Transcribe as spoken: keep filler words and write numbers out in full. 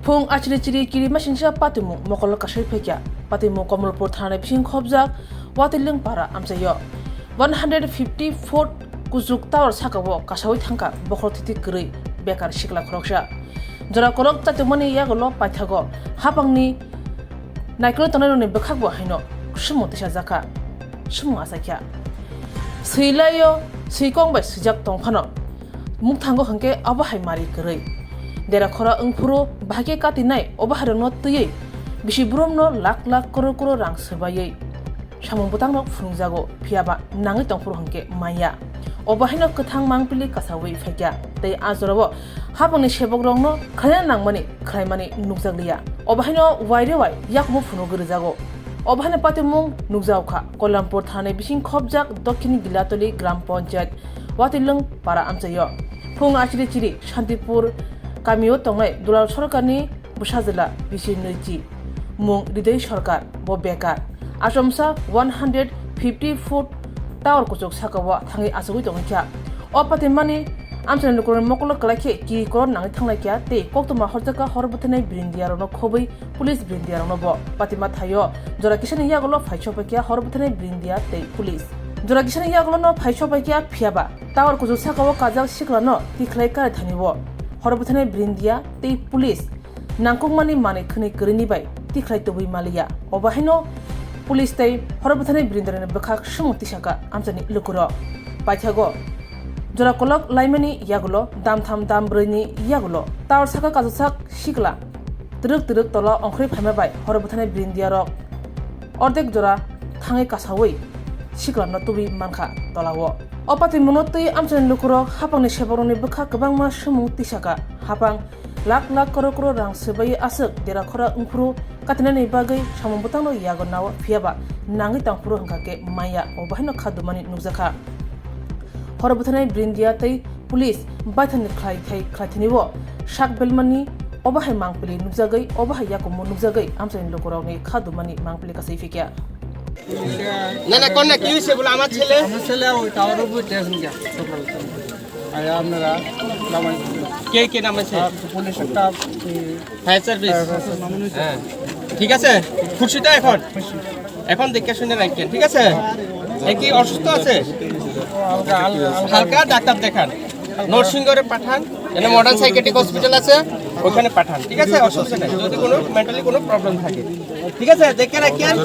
Phung achiri chiri kiri masingsa patimung mokol kasai phaikya. Patimung Komolpur thani bising khobjak Watileng para amchaio. One hundred fifty foot kuchuk tower sakao kasawi thangkha bokhorok thiti kwrwi bekar sikla khoroksa. Jora kolok chatukmani yagulo paithago hapangni naikolwi tongnairokni bwkhakbo haino sumung tisajakha, sumung achaikha. Swilaio swikong bai swijak tongphano mukthango hwnkhe obo hai mari kwrwi. Dera khora wngphuru bahai khe katinai obo hairokno twiwi bisi borokno lakh lakh koror koror rang swbaiwi samung bwtangrok phunukjago, phiyaba nangwi tongphuru hwnkhe manya. Obo haino kwthang mangpili kasawi phaikha tei a jorao hapangni sebokrokno khlaina nangmani khlaimani nukjakliya. Obo haino wairewai yakubu phunugwi rwjago. Obo haino patimung nukjago kha Koilampur thani bising khobjak Dokhin Gilatoli Gram Panchayat Watilung para amchaio. Phung achiri chiri Shantipur kamio tongnai Dulal Sorkarni bwsajwla bisi nwichi mung Ridoi Sorkar bo bekar. Achomsa one hundred fifty foot tower kuchuk sakao thangwi achugwi tongwi kha. O patimani amchaini lukurokni mokolo kwlai khe ki koror nangwi thanglai kha tei koktwma horjakha hor bwtharnai brindiarokno khobwi police brindiarokno bo. Patima thaio jora kisani yagulo phai sopai kha hor bwtharnai brindia tei police. Jora kisani yagulono phai sopai kha phiyaba tower kuchuk sakao kajak siklano tikhlai karai thani o. Hor bwtharnai brindia tei police nangkukmani manwi khwnwi kwrwini bai tikhlai tubui maliya. Obo haino police tei hor bwtharnai brindiarokni bwkhak sumung tisakha amchaini lukurok. Paithago jora kolok laimani yagulo damtham dambrwini yagulo tower saka kajaksak sikla twrwk twrwk tola ongkhorwi phaima bai hor bwtharnai brindiarok ordek jora thangwi kasawi siklano tubui mankha tolao. O patimungno twi amchaini lukurok hapangni sebokrokni bwkha kwbangma sumung tisakha. Hapang lakh lakh koror koror rang swbaiwi aswk dera khora wngphuru katinani bagwi samung bwtangno yago nao, phiyaba nangwi tangphuru hwnkha khe manya, obo haino kha dumani nukjakha. Hor bwtharnai brindia tei police baithani khlai thai khlai thani o sak belmani obo hai mangpili nukjagwi, obo hai yakumu nukjagwi amchaini lukurokni kha dumani mangpili kasai phikya. না না, কোন না, কি হয়েছে বলো? আমার ছেলে। আমার ছেলে ওই টাওয়ারের উপরে টেনশন গেছে। আর আপনারা নামাই কে কে নামাইছে? আর পুলিশ একটা, উম, ফায়ার সার্ভিস। Fire service. হ্যাঁ, ঠিক আছে, খুশি তো এখন? এখন দেখে শুনে রাখবেন, ঠিক আছে? এ কি অসুস্থ আছে? হালকা, হালকা। হালকা, ডাক্তার দেখান। নরসিংগড়ে পাঠান, এখানে মডার্ন সাইকেট্রিক হসপিটাল আছে, ওখানে পাঠান, ঠিক আছে? অসুবিধা নেই, যদি কোনো মেন্টালি কোনো প্রবলেম থাকে, ঠিক আছে? দেখে রাখেন।